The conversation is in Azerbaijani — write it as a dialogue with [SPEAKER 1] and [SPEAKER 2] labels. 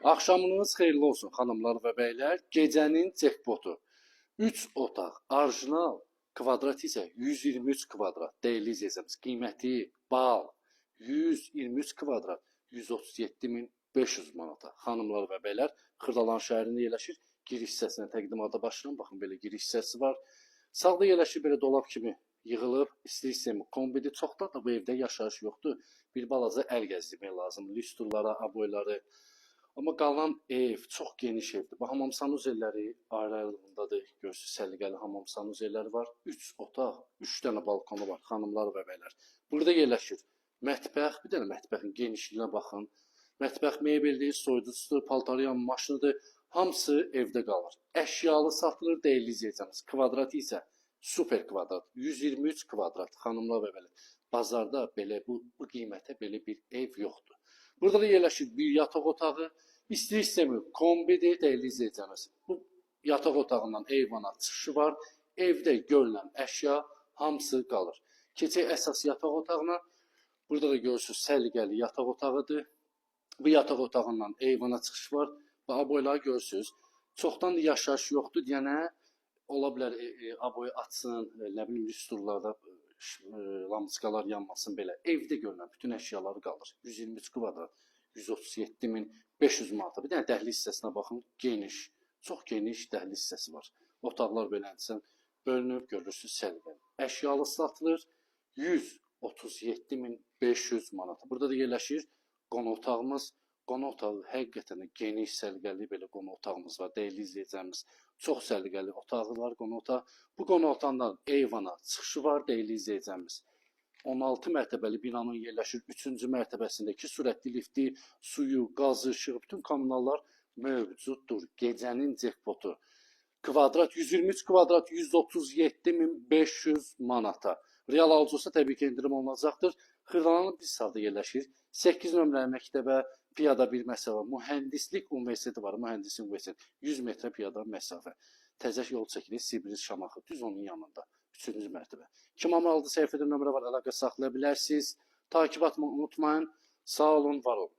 [SPEAKER 1] Axşamınız xeyirli olsun, xanımlar və bəylər. Gecənin jackpotu. 3 otaq, orijinal, kvadrat isə 123 kvadrat. Dəyərli izləyicimiz, qiyməti bal 123 kvadrat 137.500 manata. Xanımlar və bəylər, Xırdalan şəhərində yerləşir. Giriş hissəsinə təqdimata başlayıram. Baxın, belə giriş hissəsi var. Sağda yerləşir, belə dolab kimi yığılıb. İstilik sistemi kombidir. Çoxdan da bu evdə yaşayış yoxdur. Bir balaca əl gəzdirmək lazımdır. Lüstrları, aboyları. Amma qalan ev çox geniş evdir. Bu hamam sanuzelləri ayrı-ayrılığındadır. Görürsüz, səliqəli hamam sanuzelləri var. 3 otaq, 3 dənə balkonu var, xanımlar və bəylər. Burada yerləşir mətbəx, bir dənə mətbəxin genişliyinə baxın. Mətbəx mebeldir, soyuducusudur, paltaryan maşınıdır. Hamısı evdə qalır. Əşyalı satılır, dəyərli izləyicimiz. Kvadratı isə super kvadrat, 123 kvadrat, xanımlar və bəylər. Bazarda belə bu qiymətə belə bir ev yoxdur. Burada da yerləşir bir yataq otağı. İstilik sistemi kombidir, dəyərli izləyicimiz. Bu yataq otağından eyvana çıxışı var. Evdə görülən əşya hamısı qalır. Keçək əsas yataq otağına. Burada da görürsünüz, səliqəli yataq otağıdır. Bu yataq otağından eyvana çıxış var. Bu aboyları görürsünüz. Çoxdan yaşayış yoxdur deyənə ola bilər aboyu açsın, nə bilim, lüstrlarda lampiçkalar yanmasın belə. Evdə görünən bütün əşyaları qalır. 123 kvadrat 137.500 manata. Bir dənə dəhliz hissəsinə baxın, geniş, çox geniş dəhliz hissəsi var. Otaqlar belədirsə bölünüb, görürsünüz, səliqəli. Əşyalı satılır 137.500 manata. Burada da yerləşir qonaq otağımız. Qonaq otağı həqiqətən də geniş, səliqəli belə qonaq otağımız var. Dəyərli izləyicilərimiz, çox səliqəli otağı var, qonaq otağı. Bu qonaq otağından eyvana çıxışı var, dəyərli izləyicilərimiz. 16 mərtəbəli binanın yerləşir 3-cü mərtəbəsində 2 sürətli lifti, suyu, qazı, işığı, bütün kommunallar mövcuddur. Gecənin jackpotu. Kvadrat 123 kvadrat 137.500 manata. Real alıcı olsa təbii ki, endirim olunacaqdır. Xırdalanın biz sağda yerləşir. 8 nömrəli məktəbə piyada bir məsafə. Mühəndislik Universiteti var. Mühəndislik Universiteti. 100 metrə piyada məsafə. Təzə yol çəkilir Sibris Şamaxı. Düz onun yanında. 3-cü mərtəbə. Kim aldı, səhifədə nömrə var, əlaqə saxlaya bilərsiniz. Takip atmayı unutmayın. Sağ olun, var olun.